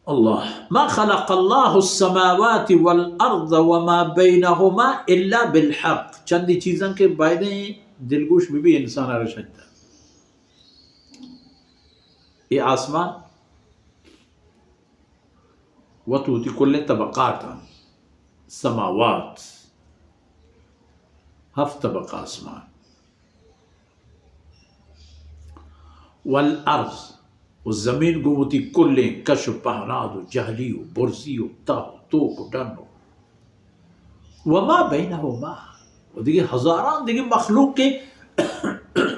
اللہ، ما خلق اللہ السماوات والارض وما بینہما الا بالحق۔ چندی چیزاں کہ بایدیں دلگوش بہ بی انسان ءَ را شنیدہ۔ اے آسمان وت وتی کلیں طبقات اَنت، سماوات، ہفت طبقہ آسمان، والارض، و زمین گوں وتی کلیں کش و پہناد و جہلی و برزی و تہ و توک و ڈن و وما بینہما، و دگہ ہزاراں دگہ مخلوق کہ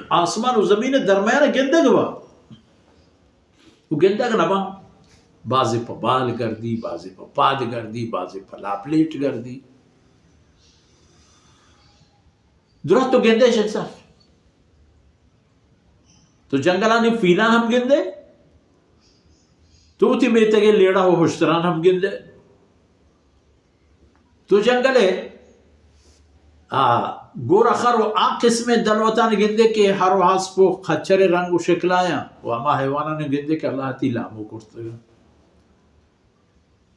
آسمان و زمین ءِ درمیان ءَ گندگ با و گندگ نہ باں۔ بازے پہ بال گردی، بازے پہ پاد گردی، بازے پہ لاپلیٹ گردی۔ درست تو گندے شنسا۔ تو جنگلانی پیلاں ہم گندے، تو وتی میتگے لیڑہ و ہشتراں ہم گندے۔ تو جنگل ءَ، آ، گور ءُ خر و آ قسمیں دلوتاں گندے کہ ہر و ہسپ و خچر ءِ رنگ و شکل آیاں، و ہما حیواناں گندے کہ اللہ ءَ تئی لامو کرتگ۔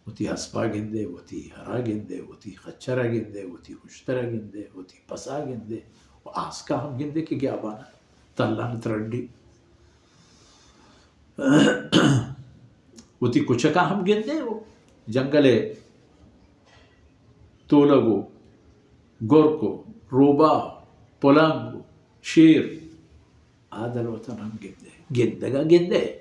وتی ہسپا گندے، وتی ہرا گندے، وتی خچرا گندے، وتی ہشترا گندے، وتی پسا گندے، و آسکا ہم گندے کہ گیابانا تلان ترڈی۔ وتی کچکا ہم گندے و جنگل ءِ تولگ و گرک و روباہ، پلنگ و شیر، آ دلوتاں ہم گندے، گندگا گندے۔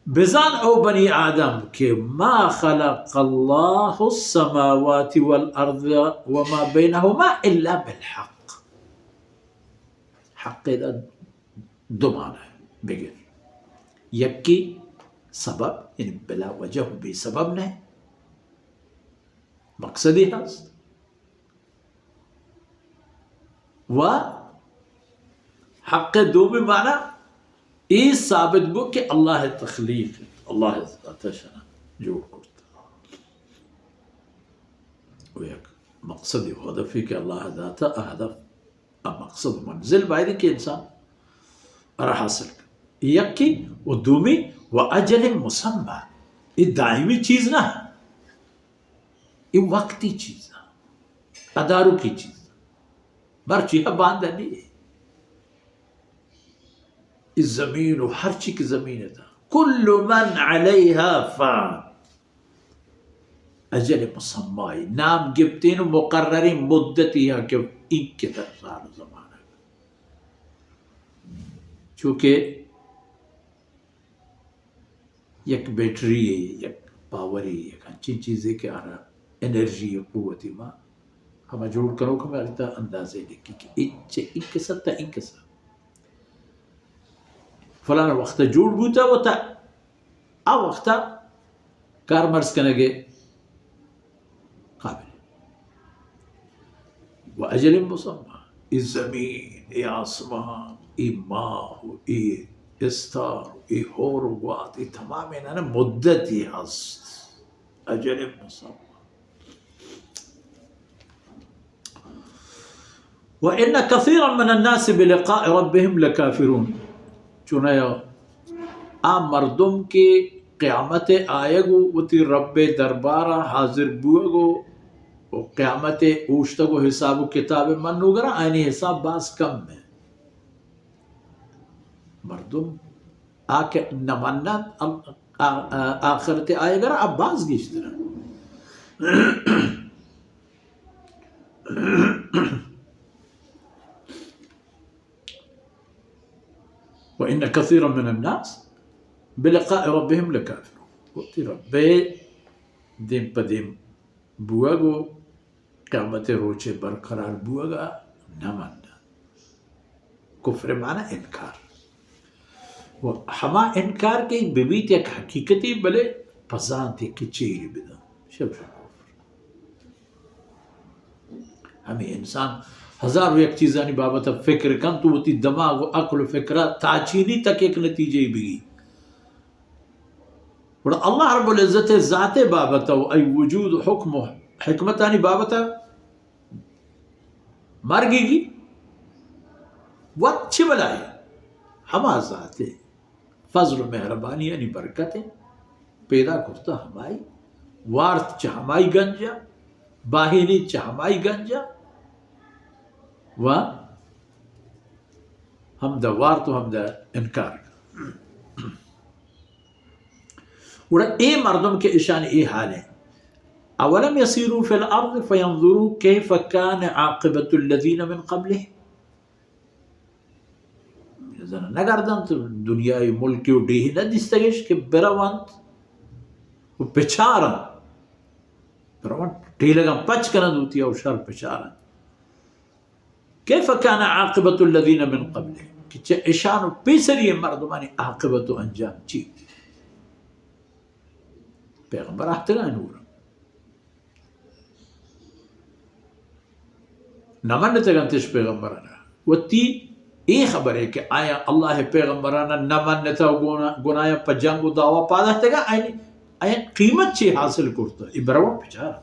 بزان او بنی آدم کہ ما خلق اللہ السماوات والارض وما بینہما الا بالحق۔ حق ادا دو معنی بگر۔ یکی سبب، یعنی بلا وجہ و بے سبب نہ، مقصدی ہست۔ و حق دومی معنی اے ثابت بو کہ اللہ تخلیق، اللہ ذات شنا جوڑ کرتا۔ و یک مقصد و ہدفی کہ اللہ داتا، آ ہدف، آ مقصد و منزل باید کہ انسان ارا حاصل کن۔ یکی و دومی و اجل مسمی، اے دائمی چیز نہ، اے وقتی چیز نہ، اداروکی چیز نہ۔ مرچی ہا باندہ نی۔ اے زمین و ہرچی کہ زمین تا، کل من علیہا فان۔ اجل مسمی، نام گپتین و مقررین مدتی ہا کہ اینکہ در سال و زمانہ۔ چونکہ یک بیٹری، یک پاوری، یک انچین چیزے کہ آرا انرژی و قوتی ما ہما جوڑ کنوک ہمے تا اندازے لکھی کہ انچ، انکسہ تا انکسہ۔ فلان وقت جوڑ بوتا و تا آ وقتا کارمرز کنگے قابل۔ و اجل مسمی، اے زمین، اے آسمان، اے ماہ، اے استار، اے ہور و گوات، اے تمامیں نانا مدتی ہست۔ اجل مسمی۔ وان کثیرا من الناس بلقاء ربهم لکافرون۔ چونایا آ مردم کہ قیامت آیگ و وتی رب دربارا حاضر بوگ و، و قیامت اوشتگ و حساب و کتاب منوگرا، آیانی حساب باز کم ہے۔ مردم آ کہ نمنند، آ، آ، آ، آخرت آیگرا آ باز گیشتر۔ وان کثیرا من الناس بلقاء ربهم لکافرون۔ وتی رب دیم پہ دیم بوگ و قیامت روچے برقرار بوگا نہ منند۔ کفر معنی انکار۔ و ہما انکار کہ ببیت یک حقیقتی، بلے پزانتی کہ چیری بدن۔ شب شب کفر۔ ہمے انسان ہزار و یک چیزانی بابت فکر کنت و وتی دماغ و عقل و فکرا تاچینی تک یک نتیجے بگی۔ گڑا اللہ رب العزت ذات بابت و ای وجود و حکم و حکمتانی بابت مرگی گی وت چہ بلائے ہما ذات فضل و مہربانی یعنی برکت ہے۔ پیدا کرتا ہمائی، وارت چہ ہمائی گنجا، باہینی چہ ہمائی گنجا، و ہمدا وارت و ہمدا انکار۔ گڑا اے مردم کہ اشان اے حال ہیں، اولم یسیروا فی الارض فینظروا کیف کان عاقبت الذین من قبلهم، زاناں نگردنت، دنیای ملکی و ڈیہی ندیستگش کہ برونت و پچارنت، برونت ٹیلگاں پچ کننت وتی و شر پچارنت۔ کیف کان عاقبت الذین من قبلهم، کہ چہ اشان و پیسری مردمانی عاقبت و انجام چی؟ پیغمبر آہتگاں نور نہ منتگ انت اش پیغمبرانا۔ وتی اے خبرے کہ آیا اللہ پیغمبرانا نہ منتا و گنا-، گنایا پہ جنگ و دعوا پاد آہتگاں، آیا، آیا قیمت چی حاصل کرتا؟ اے بروا پچار۔